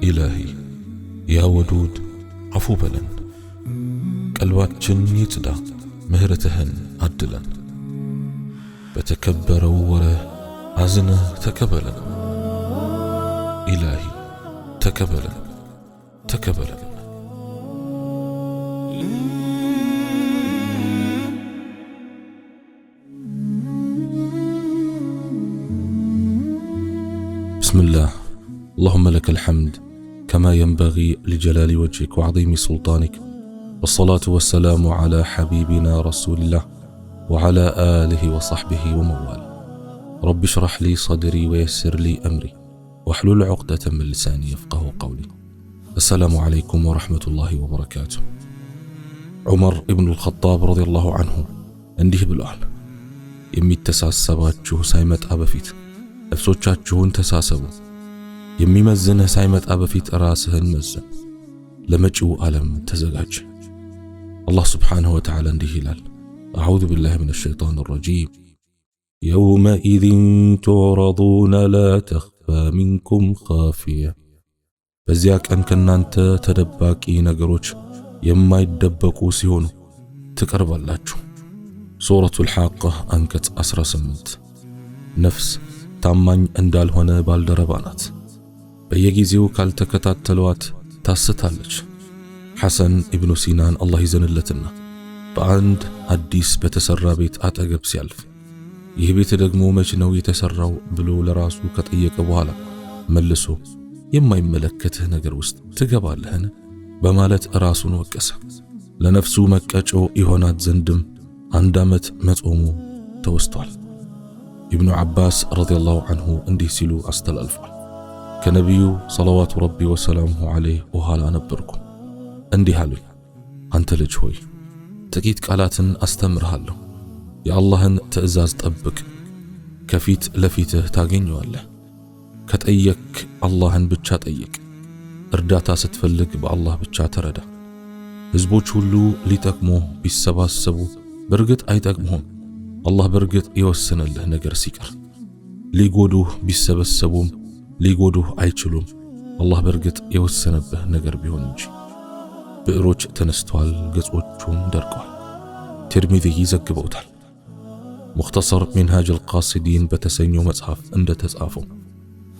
ኢላሂ ያ ወዱድ አፉ በለን፣ ቀልባችን ይጽዳ፣ ምህረትህን አድለን። በተከበረው ወረህ አዝነህ ተቀበለን። ኢላሂ ተቀበለን፣ ተቀበለን። بسم الله، اللهم لك الحمد كما ينبغي لجلال وجهك وعظيم سلطانك، والصلاة والسلام على حبيبنا رسول الله وعلى آله وصحبه ومن والاه. رب اشرح لي صدري ويسر لي أمري واحلل عقدة من لساني يفقه قولي. السلام عليكم ورحمة الله وبركاته። ዑመር ኢብኑ አልኸጣብ رضي الله عنه እንዲህ ብለዋል፣ የሚተሳሰባችሁ ሳይመጣ በፊት ነፍሶቻችሁን ተሳሰቡ። የሚመዝንህ ሳይመጣ በፊት ራስህን መዝን። ለመጪው ዓለም ተዘጋጅ። አላህ سبحانه وتعالى እንዲህ ይላል፣ أعوذ بالله من الشيطان الرجيم، يومئذ تعرضون لا تخفى منكم خافية። በዚያ ቀን ከናንተ ተደባቂ ነገሮች የማይደበቁ ሲሆኑ ትቀርባላችሁ። ሱረቱል ሐቃ አንቀጽ 18። ነፍስ ታማኝ እንዳልሆነ ባልደረባ ናት። በየጊዜው ካልተከታተሏት ታስታለች። ሐሰን ኢብኑ ሲናን አላህ ይዘንለትና በአንድ አዲስ በተሰራ ቤት አጠገብ ሲያልፍ ይህ ቤት ደግሞ መች ነው የተሰራው ብሎ ለራሱ ከጠየቀ በኋላ መልሶ የማይመለከትህ ነገር ውስጥ ትገባለህን በማለት ራሱን ወቀሰ። ለነፍሱ መቀጮ ይሆናት ዘንድም አንድ ዓመት መጾሙ ተወስቷል። ኢብኑ ዓባስ رضي الله عنه እንዲህ ሲሉ አስተላልፏል። ከነቢዩ صلوات ربي وسلامه عليه በኋላ ነበርኩ። እንዲህ አሉኝ፣ አንተ ልጅ ሆይ ጥቂት ቃላትን አስተምርሃለሁ። የአላህን ትዕዛዝ ጠብቅ፣ ከፊት ለፊትህ ታገኘዋለህ። ከጠየክ አላህን ብቻ ጠይቅ። እርዳታ ስትፈልግ በአላህ ብቻ ተረዳ። ሕዝቦች ሁሉ ሊጠቅሙህ ቢሰባሰቡ በእርግጥ አይጠቅሙህም፣ አላህ በእርግጥ የወሰነልህ ነገር ሲቀር። ሊጎዱህ ቢሰበሰቡም ሊጎዱህ አይችሉም፣ አላህ በእርግጥ የወሰነብህ ነገር ቢሆን እንጂ። ብዕሮች ተነስተዋል፣ ገጾቹም ደርቀዋል። ቲርሚዚ ዘግበውታል። ሙኽተሰር ሚንሃጅ አልቃሲዲን በተሰኘው መጽሐፍ እንደተጻፈው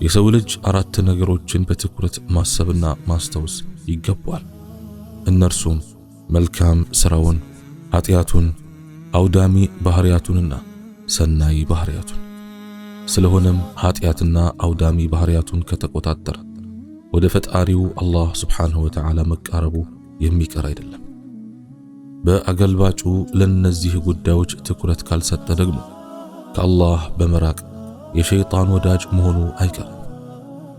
የሰው ልጅ አራት ነገሮችን በትኩረት ማሰብና ማስታወስ ይገባዋል። እነርሱም መልካም ስራውን፣ ኃጢአቱን፣ አውዳሚ ባህሪያቱንና ሰናይ ባህሪያቱን። ስለሆነም ኃጢአትና አውዳሚ ባህሪያቱን ከተቆጣጠረ ወደ ፈጣሪው አላህ ስብሓንሁ ወተዓላ መቃረቡ የሚቀር አይደለም። በአገልባጩ ለነዚህ ጉዳዮች ትኩረት ካልሰጠ ደግሞ ከአላህ በመራቅ የሸይጣን ወዳጅ መሆኑ አይቀርም።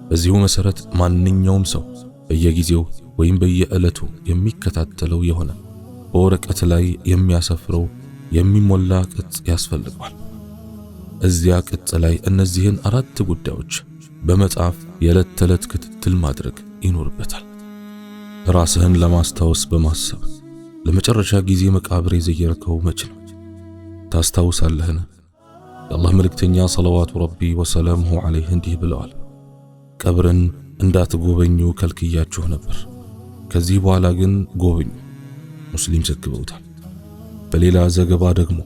በዚሁ መሰረት ማንኛውም ሰው በየጊዜው ወይም በየዕለቱ የሚከታተለው የሆነ በወረቀት ላይ የሚያሰፍረው የሚሞላ ቅጽ ያስፈልገዋል። እዚያ ቅጽ ላይ እነዚህን አራት ጉዳዮች በመጻፍ የዕለት ተዕለት ክትትል ማድረግ ይኖርበታል። ራስህን ለማስታወስ በማሰብ ለመጨረሻ ጊዜ መቃብር የዘየርከው መች ነው? ታስታውሳለህን? የአላህ መልእክተኛ ሰለዋቱ ረቢ ወሰላሙሁ ዐለይህ እንዲህ ብለዋል፣ ቀብርን እንዳትጎበኙ ከልክያችሁ ነበር፣ ከዚህ በኋላ ግን ጎብኙ። ሙስሊም ዘግበውታል። በሌላ ዘገባ ደግሞ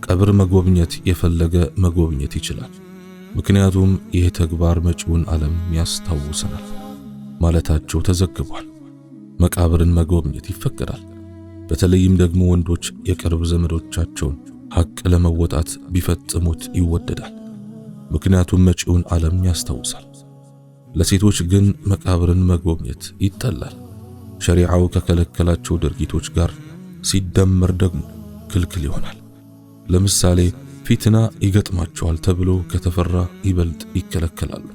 ቀብር መጎብኘት የፈለገ መጎብኘት ይችላል፣ ምክንያቱም ይህ ተግባር መጪውን ዓለም ያስታውሰናል ማለታቸው ተዘግቧል። መቃብርን መጎብኘት ይፈቀዳል። በተለይም ደግሞ ወንዶች የቅርብ ዘመዶቻቸውን ሐቅ ለመወጣት ቢፈጽሙት ይወደዳል፣ ምክንያቱም መጪውን ዓለም ያስታውሳል። ለሴቶች ግን መቃብርን መጎብኘት ይጠላል። ሸሪዓው ከከለከላቸው ድርጊቶች ጋር ሲደመር ደግሞ ክልክል ይሆናል። ለምሳሌ ፊትና ይገጥማቸዋል ተብሎ ከተፈራ ይበልጥ ይከለከላሉ።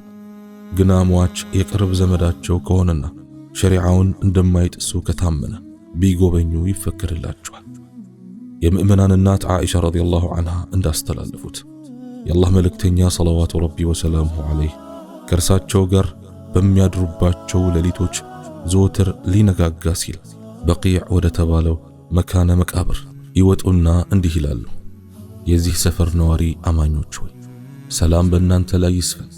ግና ሟች የቅርብ ዘመዳቸው ከሆነና ሸሪዓውን እንደማይጥሱ ከታመነ ቢጎበኙ ይፈቀድላቸዋል። የምእመናን እናት ዓኢሻ ረዲየላሁ ዐንሃ እንዳስተላለፉት የአላህ መልእክተኛ ሰለዋቱ ረቢ ወሰላሙሁ ዐለይህ ከእርሳቸው ጋር በሚያድሩባቸው ሌሊቶች ዘወትር ሊነጋጋ ሲል በቂዕ ወደ ተባለው መካነ መቃብር ይወጡና እንዲህ ይላሉ፣ የዚህ ሰፈር ነዋሪ አማኞች ሆይ ሰላም በእናንተ ላይ ይስፈን።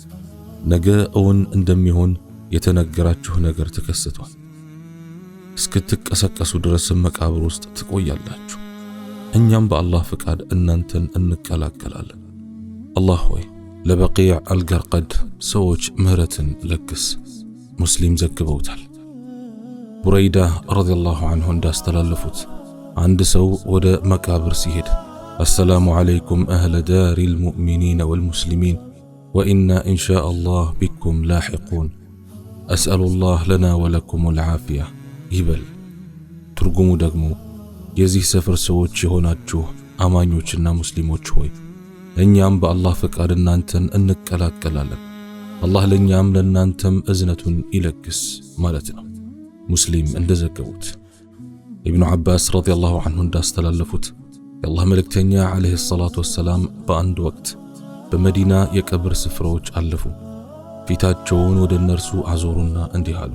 ነገ እውን እንደሚሆን የተነገራችሁ ነገር ተከስቷል። እስክትቀሰቀሱ ድረስ መቃብር ውስጥ ትቆያላችሁ። እኛም በአላህ ፍቃድ እናንተን እንቀላቀላለን። አላህ ሆይ ለበቂዕ አልገርቀድ ሰዎች ምህረትን ለግስ። ሙስሊም ዘግበውታል። ቡረይዳ ረዲየላሁ ዐንሁ እንዳስተላለፉት አንድ ሰው ወደ መቃብር ሲሄድ السلام عليكم أهل دار المؤمنين والمسلمين وإنا إن شاء الله بكم لاحقون أسأل الله لنا ولكم العافية ይበል። ትርጉሙ ደግሞ የዚህ ሰፈር ሰዎች የሆናችሁ አማኞችና ሙስሊሞች ሆይ እኛም በአላህ ፈቃድ እናንተን እንቀላቀላለን፣ አላህ ለእኛም ለእናንተም እዝነቱን ይለግስ ማለት ነው። ሙስሊም እንደዘገቡት። ኢብኑ ዓባስ ረዲየላሁ ዐንሁ እንዳስተላለፉት የአላህ መልእክተኛ ዓለይሂ ሰላቱ ወሰላም በአንድ ወቅት በመዲና የቀብር ስፍራዎች አለፉ። ፊታቸውን ወደ እነርሱ አዞሩና እንዲህ አሉ፣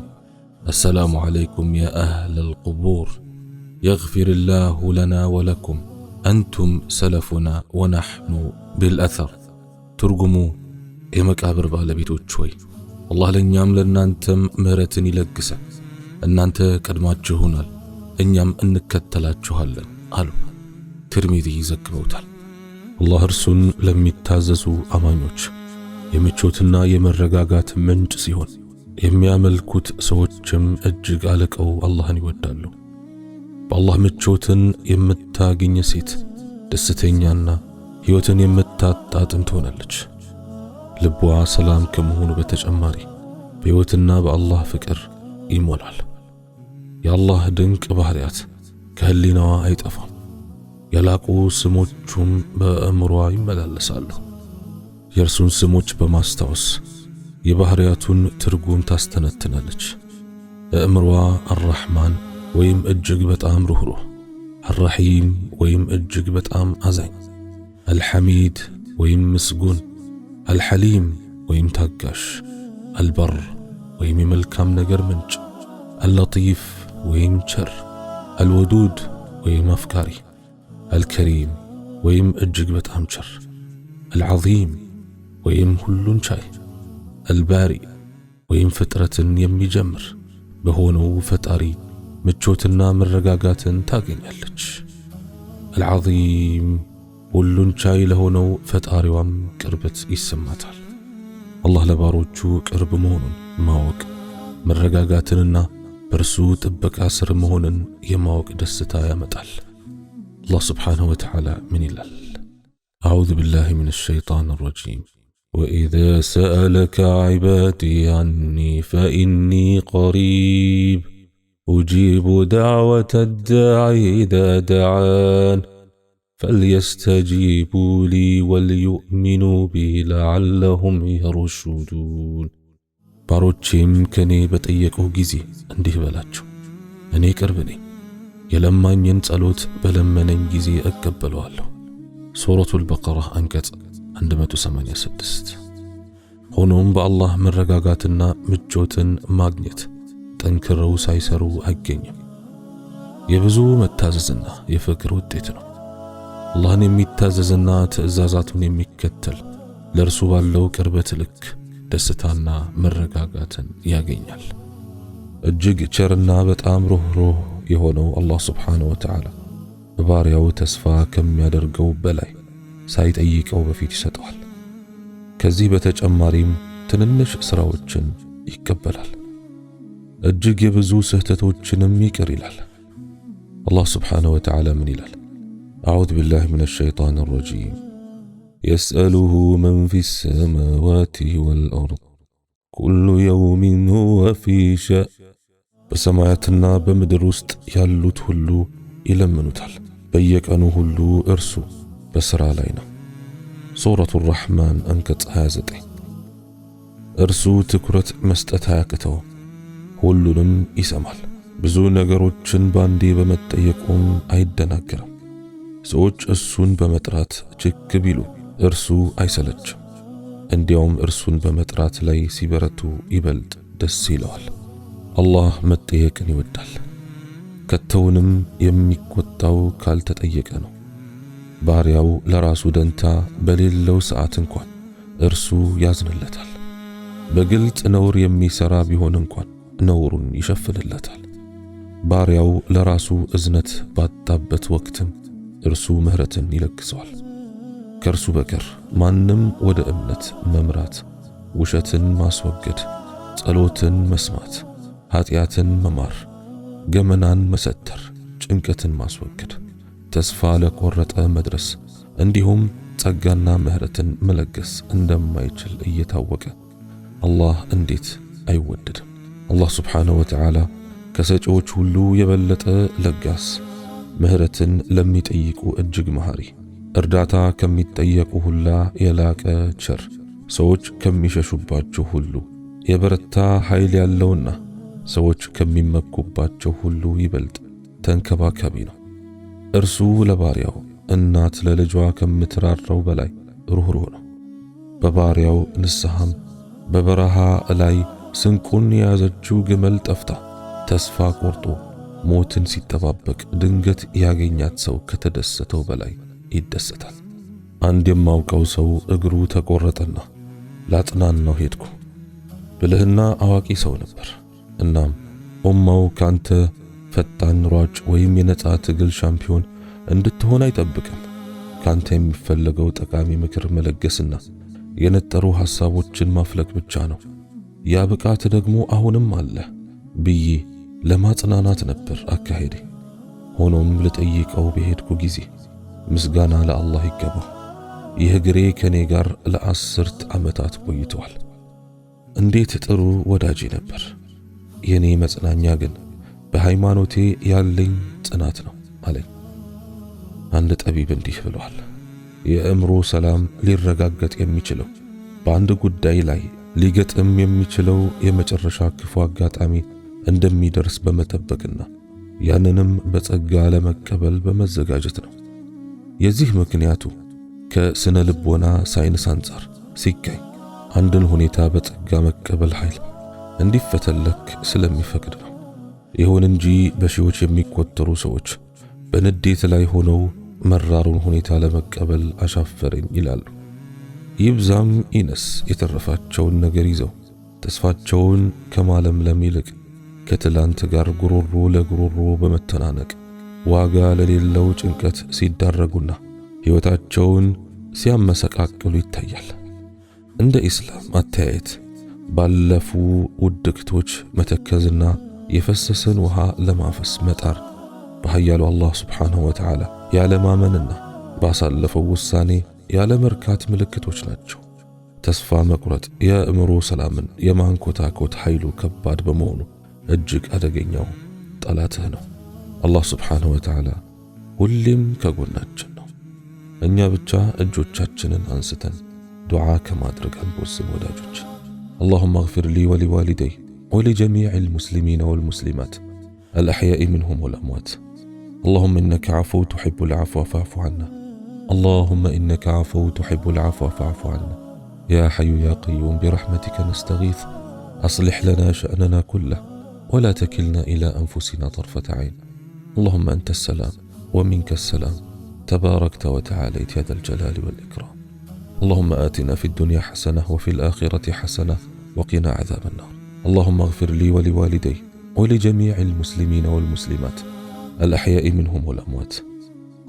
السلام عليكم يا أهل القبور يغفر الله لنا ولكم أنتم سلفنا ونحن بالأثر። ትርጉሙ የመቃብር ባለቤቶች ሆይ አላህ ለእኛም ለእናንተም ምህረትን ይለግሰን፣ እናንተ ቀድማችሁናል፣ እኛም እንከተላችኋለን አሉ። ትርሚዚ ይዘግበውታል። አላህ እርሱን ለሚታዘዙ አማኞች የምቾትና የመረጋጋት ምንጭ ሲሆን የሚያመልኩት ሰዎችም እጅግ አልቀው አላህን ይወዳሉ። በአላህ ምቾትን የምታገኝ ሴት ደስተኛና ሕይወትን የምታጣጥም ትሆናለች። ልቧ ሰላም ከመሆኑ በተጨማሪ በሕይወትና በአላህ ፍቅር ይሞላል። የአላህ ድንቅ ባህሪያት ከህሊናዋ አይጠፋም። የላቁ ስሞቹም በአእምሯ ይመላለሳሉ። የእርሱን ስሞች በማስታወስ የባህሪያቱን ትርጉም ታስተነትናለች። አእምሯ አራሕማን ወይም እጅግ በጣም ሩህሩህ፣ አራሒም ወይም እጅግ በጣም አዛኝ፣ አልሐሚድ ወይም ምስጉን፣ አልሐሊም ወይም ታጋሽ፣ አልበር ወይም የመልካም ነገር ምንጭ፣ አልለጢፍ ወይም ቸር፣ አልወዱድ ወይም አፍቃሪ፣ አልከሪም ወይም እጅግ በጣም ቸር፣ አልዓዚም ወይም ሁሉን ቻይ፣ አልባሪ ወይም ፍጥረትን የሚጀምር በሆነው ፈጣሪ ምቾትና መረጋጋትን ታገኛለች። አልዓዚም ሁሉን ቻይ ለሆነው ፈጣሪዋም ቅርበት ይሰማታል። አላህ ለባሮቹ ቅርብ መሆኑን ማወቅ መረጋጋትንና በእርሱ ጥበቃ ስር መሆንን የማወቅ ደስታ ያመጣል። አላህ ስብሓንሁ ወተዓላ ምን ይላል? አዑዙ ቢላሂ ሚነ ሸይጣን ረጂም وإذا سألك عبادي عني فإني قريب أجيب دعوة الداعي إذا دعان فليستجيبوا لي وليؤمنوا بي لعلهم يرشدون። ባሮቼም ከኔ በጠየቁህ ጊዜ እንዲህ በላቸው፣ እኔ ቅርብ ነኝ፣ የለማኝን ጸሎት በለመነኝ ጊዜ እቀበለዋለሁ። ሱረቱል በቀራ አንቀጽ 186። ሆኖም በአላህ መረጋጋትና ምቾትን ማግኘት ጠንክረው ሳይሰሩ አይገኝም። የብዙ መታዘዝና የፍቅር ውጤት ነው። አላህን የሚታዘዝና ትዕዛዛቱን የሚከተል ለእርሱ ባለው ቅርበት ልክ ደስታና መረጋጋትን ያገኛል። እጅግ ቸርና በጣም ሩህሩህ የሆነው አላህ ስብሓነሁ ወተዓላ በባሪያው ተስፋ ከሚያደርገው በላይ ሳይጠይቀው በፊት ይሰጠዋል። ከዚህ በተጨማሪም ትንንሽ ስራዎችን ይቀበላል። እጅግ የብዙ ስህተቶችንም ይቅር ይላል። አላህ ስብሓነሁ ወተዓላ ምን ይላል? أعوذ بالله من الشيطان الرجيم يسأله من في السماوات والأرض كل يوم هو في شأن። በሰማያትና በምድር ውስጥ ያሉት ሁሉ ይለምኑታል። በየቀኑ ሁሉ እርሱ በሥራ ላይ ነው። ሱረቱ ራሕማን አንቀጽ 29። እርሱ ትኩረት መስጠት አያቅተውም፣ ሁሉንም ይሰማል። ብዙ ነገሮችን ባንዴ በመጠየቁም አይደናገርም። ሰዎች እሱን በመጥራት ችክ ቢሉ እርሱ አይሰለችም። እንዲያውም እርሱን በመጥራት ላይ ሲበረቱ ይበልጥ ደስ ይለዋል። አላህ መጠየቅን ይወዳል። ከተውንም የሚቆጣው ካልተጠየቀ ነው። ባሪያው ለራሱ ደንታ በሌለው ሰዓት እንኳን እርሱ ያዝንለታል። በግልጽ ነውር የሚሰራ ቢሆን እንኳን ነውሩን ይሸፍንለታል። ባሪያው ለራሱ እዝነት ባጣበት ወቅትም እርሱ ምህረትን ይለግሰዋል። ከእርሱ በቀር ማንም ወደ እምነት መምራት፣ ውሸትን ማስወገድ፣ ጸሎትን መስማት፣ ኃጢአትን መማር፣ ገመናን መሰተር፣ ጭንቀትን ማስወገድ፣ ተስፋ ለቆረጠ መድረስ እንዲሁም ጸጋና ምህረትን መለገስ እንደማይችል እየታወቀ አላህ እንዴት አይወደድም? አላህ ስብሓነሁ ወተዓላ ከሰጪዎች ሁሉ የበለጠ ለጋስ፣ ምህረትን ለሚጠይቁ እጅግ መሐሪ፣ እርዳታ ከሚጠየቁ ሁላ የላቀ ቸር፣ ሰዎች ከሚሸሹባቸው ሁሉ የበረታ ኃይል ያለውና ሰዎች ከሚመኩባቸው ሁሉ ይበልጥ ተንከባካቢ ነው። እርሱ ለባሪያው እናት ለልጇ ከምትራራው በላይ ሩህሩህ ነው። በባሪያው ንስሐም በበረሃ ላይ ስንቁን የያዘችው ግመል ጠፍታ ተስፋ ቆርጦ ሞትን ሲጠባበቅ ድንገት ያገኛት ሰው ከተደሰተው በላይ ይደሰታል። አንድ የማውቀው ሰው እግሩ ተቆረጠና ላጥናናው ሄድኩ። ብልህና አዋቂ ሰው ነበር። እናም ኡማው ካንተ ፈጣን ሯጭ ወይም የነጻ ትግል ሻምፒዮን እንድትሆን አይጠብቅም። ካንተ የሚፈለገው ጠቃሚ ምክር መለገስና የነጠሩ ሐሳቦችን ማፍለቅ ብቻ ነው። ያ ብቃት ደግሞ አሁንም አለ ብዬ ለማጽናናት ነበር አካሄዴ። ሆኖም ልጠይቀው በሄድኩ ጊዜ ምስጋና ለአላህ ይገባው፣ ይህ እግሬ ከኔ ጋር ለ10 ዓመታት ቆይተዋል። እንዴት ጥሩ ወዳጄ ነበር። የኔ መጽናኛ ግን በሃይማኖቴ ያለኝ ጽናት ነው አለኝ። አንድ ጠቢብ እንዲህ ብለዋል፣ የአእምሮ ሰላም ሊረጋገጥ የሚችለው በአንድ ጉዳይ ላይ ሊገጥም የሚችለው የመጨረሻ ክፉ አጋጣሚ እንደሚደርስ በመጠበቅና ያንንም በጸጋ ለመቀበል በመዘጋጀት ነው። የዚህ ምክንያቱ ከስነ ልቦና ሳይንስ አንጻር ሲታይ አንድን ሁኔታ በጸጋ መቀበል ኃይል እንዲፈተለክ ስለሚፈቅድ ነው። ይሁን እንጂ በሺዎች የሚቆጠሩ ሰዎች በንዴት ላይ ሆነው መራሩን ሁኔታ ለመቀበል አሻፈረኝ ይላሉ። ይብዛም ይነስ የተረፋቸውን ነገር ይዘው ተስፋቸውን ከማለምለም ይልቅ ከትላንት ጋር ጉሮሮ ለጉሮሮ በመተናነቅ ዋጋ ለሌለው ጭንቀት ሲዳረጉና ሕይወታቸውን ሲያመሰቃቅሉ ይታያል። እንደ ኢስላም አተያየት ባለፉ ውድቅቶች መተከዝና የፈሰሰን ውሃ ለማፈስ መጣር በኃያሉ አላህ ስብሓንሁ ወተዓላ ያለማመንና ባሳለፈው ውሳኔ ያለመርካት ምልክቶች ናቸው። ተስፋ መቁረጥ የአእምሮ ሰላምን የማንኮታኮት ኃይሉ ከባድ በመሆኑ እጅግ አደገኛው ጠላትህ ነው። አላህ ስብሓንሁ ወተዓላ ሁሌም ከጎናችን ነው። እኛ ብቻ እጆቻችንን አንስተን ዱዓ ከማድረግ አንቦዝን። ወዳጆች፣ اللهم اغفر لي ولوالدي ولجميع المسلمين والمسلمات الأحياء منهم والأموات. اللهم إنك عفو تحب العفو فاعف عنا. اللهم إنك عفو تحب العفو فاعف عنا. يا حي يا قيوم برحمتك نستغيث، أصلح لنا شأننا كله ولا تكلنا إلى أنفسنا طرفة عين. اللهم أنت السلام ومنك السلام، تباركت وتعاليت يا ذا الجلال والإكرام. اللهم آتنا في الدنيا حسنة وفي الآخرة حسنة وقنا عذاب النار. اللهم اغفر لي ولوالدي ولجميع المسلمين والمسلمات الأحياء منهم والأموات.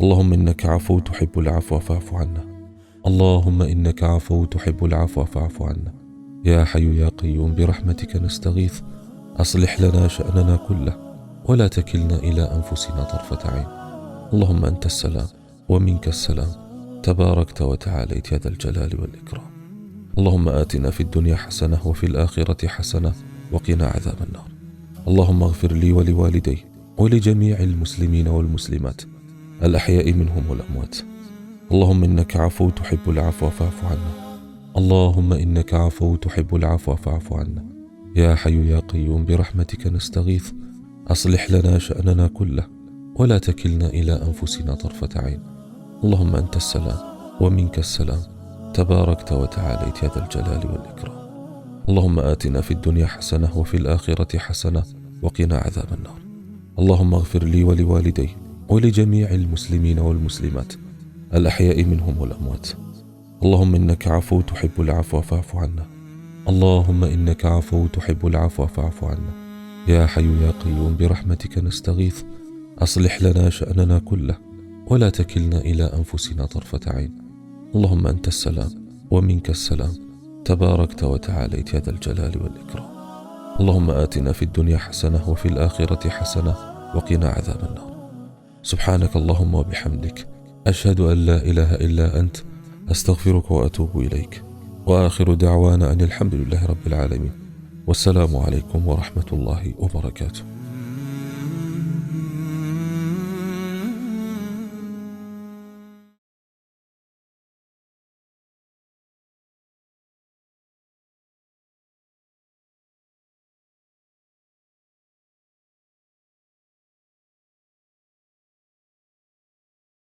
اللهم إنك عفو تحب العفو فاعف عنا. اللهم إنك عفو تحب العفو فاعف عنا. يا حي يا قيوم برحمتك نستغيث، أصلح لنا شأننا كله ولا تكلنا إلى أنفسنا طرفة عين. اللهم أنت السلام ومنك السلام، تباركت وتعاليت يا ذا الجلال والإكرام. اللهم آتنا في الدنيا حسنة وفي الآخرة حسنة وقنا عذاب النار. اللهم اغفر لي ولوالدي ولجميع المسلمين والمسلمات الأحياء منهم والأموات. اللهم إنك عفو تحب العفو فاعف عنا. اللهم إنك عفو تحب العفو فاعف عنا. يا حي يا قيوم برحمتك نستغيث، أصلح لنا شأننا كله ولا تكلنا إلى أنفسنا طرفة عين. اللهم أنت السلام ومنك السلام، تباركت وتعاليت يا ذا الجلال والإكرام. اللهم آتنا في الدنيا حسنة وفي الآخرة حسنة وقنا عذاب النار. اللهم اغفر لي ولوالدي ولجميع المسلمين والمسلمات الأحياء منهم والأموات. اللهم إنك عفو تحب العفو فاعف عنا. اللهم إنك عفو تحب العفو فاعف عنا. يا حي يا قيوم برحمتك نستغيث، أصلح لنا شأننا كله ولا تكلنا إلى أنفسنا طرفة عين. اللهم أنت السلام ومنك السلام، تباركت وتعاليت يا ذا الجلال والإكرام. اللهم آتنا في الدنيا حسنة وفي الآخرة حسنة وقنا عذاب النار. سبحانك اللهم وبحمدك، أشهد أن لا إله إلا أنت، أستغفرك وأتوب إليك. وآخر دعوانا أن الحمد لله رب العالمين، والسلام عليكم ورحمة الله وبركاته.